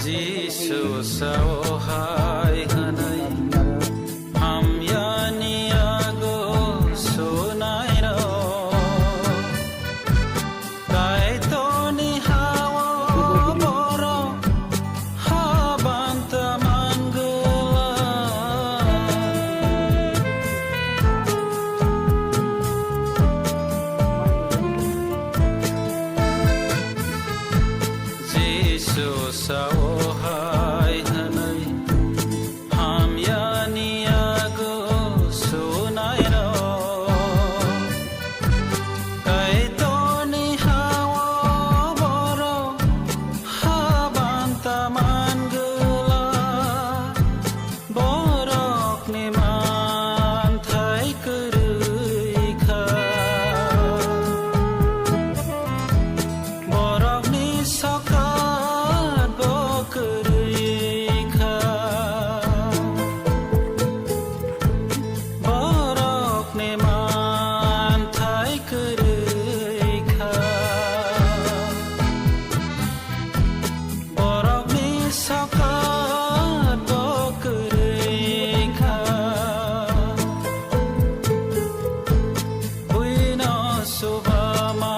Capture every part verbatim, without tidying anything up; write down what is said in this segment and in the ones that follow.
Jisu sao hai hwnwi, hamyani yago sunairok. Kaitorni hao borok habanta mangwla. Jisu sao hai hwnwi, hamyani yago sunairok. Kaitorni hao borok habanta mangwla. Borokni manthai kwrwi kha, borokni sokat bo kwrwi kha, borokni manthai kwrwi kha. Borokni sokat bo kwrwi kha. Buino suba ma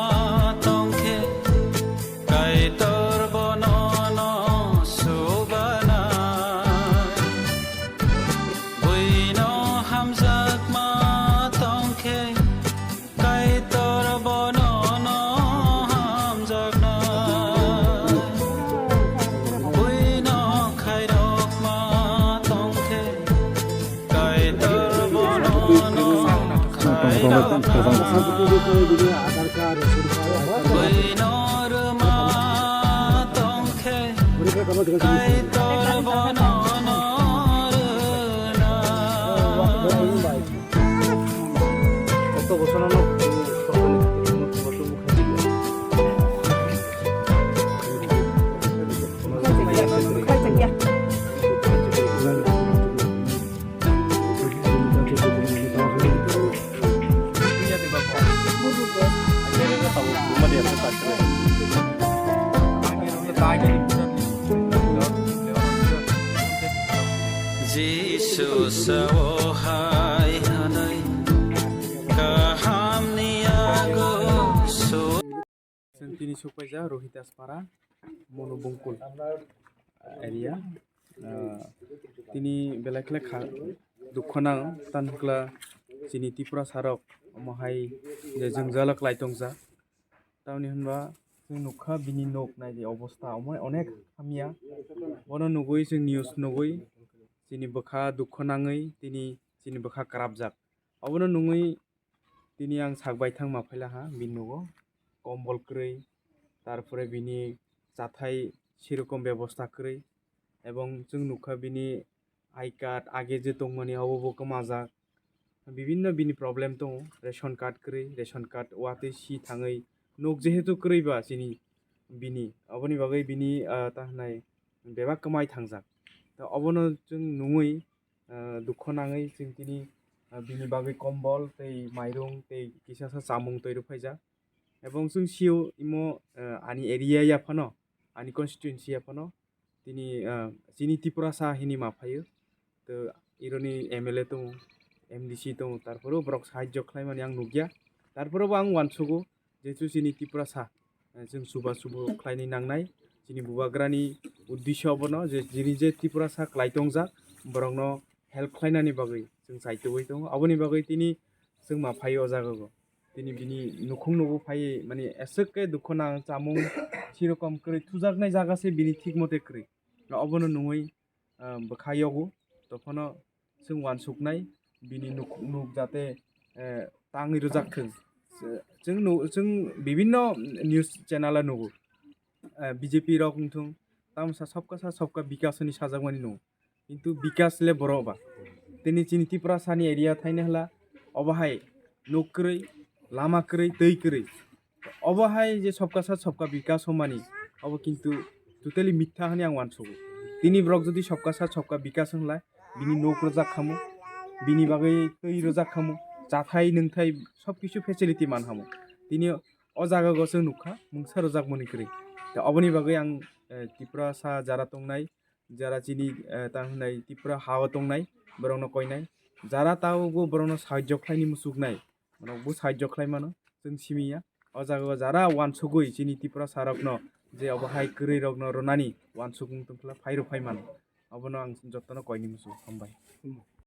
tongkhe, Kaitor bono no subana. Buino hamjakma tongkhe, Kaitor bono no hamjaknai. Buino khairokma tongkhe, Kaitor bono no khairoknai. Buino rwma tongkhe, Kaitor bono no rwnai. Jisu sao hai hwnwi, kahamni yago su- Chwng tini sukpaijak Rohitaspara, Monu Bungkul area. Ah, tini belai khlai kha dukho nang, tamo hwnkhe chini Tripurasa rok omo hai je jwngjalo klai tongjak. Tamoni hwnba chwng nukha bini nok naidi obosta omo onek hamya. Bono nugwi chwng news nugwi chini bwkha dukho nangwi tini chini bwkha kwrapjak. Obono nungwi tini ang sak baithang ma phailaha bini nogo, kombol kwrwi, tarpore bini chathai serokom bebosta kwrwi, ebong chwng nukha bini I card age je tongmani obo bo kwmajak, bibinno bini problem tongo, ration card kwrwi, ration card watwi si thangwi nuk jehetu kwrwi ba chini bini, oboni bagwi bini, ah, ta hwnai bebak kwmai thangjak. To obono chwng nungwi ah, dukho nangwi chwng tini, ah, bini bagwi kombol tei mairung tei kisasa chamung twi rwphaijak. Ebong chwng sio imo, ah, ani area ya phano, ani constituency ya phano tini, ah, chini Tripurasa hini ma phaio. To ironi M L A tongo, M D C tongo, tarpore borok sahajjo khlaimani ang nukya. Tarpore bo ang uansugo, jehetu chini Tripurasa, eh, chwng chuba chubu khlainwi nangnai, chini bubagrani uddesyo abono je chini je Tripurasa klai tongjak, borokno help khlainani bagwi chwng chaitugwi tongo. Aboni bagwi tini chwng ma phaio o jagao. Tini bini nukhung nugo phaiwi, mani, aswk khe dukho nang chamung sirokom kwrwi thujaknai jaga se bini thik mote kwrwi. Abono nungwi ah, bwkha yogo, tophano chwng uansuknai, bini nuk, nuk jate, eh, tangwi rwjak thwng. Chwng nu-, chwng bibinno news channel o nugo. Eh, B J P rok wngthung, tamsa sabka sa sabka bikas hwnwi sajakmani nugo. Kintu bikas le borok ba. Tini chini Tripurasa ni area thaini hwla, obo hai nuk kwrwi, lama kwrwi, twi kwrwi. Obo hai je sabka sath sabka bikas hwnmani, obo kintu totally mitha hwnwi ang uansugo. Tini borok jodi sabka sath sabka bikas hwnlai, bini nok rwjak khamu, bini bagwi twi rwjak khamu, chathai nwngthai sob kisu facility man hamu. Tini o jaga o chwng nukha mungsa rwjakmani kwrwi. Tei oboni bagwi ang, eh, Tiprasa jara tongnai, jara chini, eh, tang hinai Tipra ha-o tongnai, borokno koinai. Jara tabukbo borokno sahajyo khlaini muchuknai, borokbo sahajyo khlai mano, chwng simi ya. O jaga o jara uansugwi chini Tiprasa rokno je obo hai kwrwi rokno rwnani uansukmung tongkha phai rw phai mano. Obono ang jotono koini muchungo. Hambai.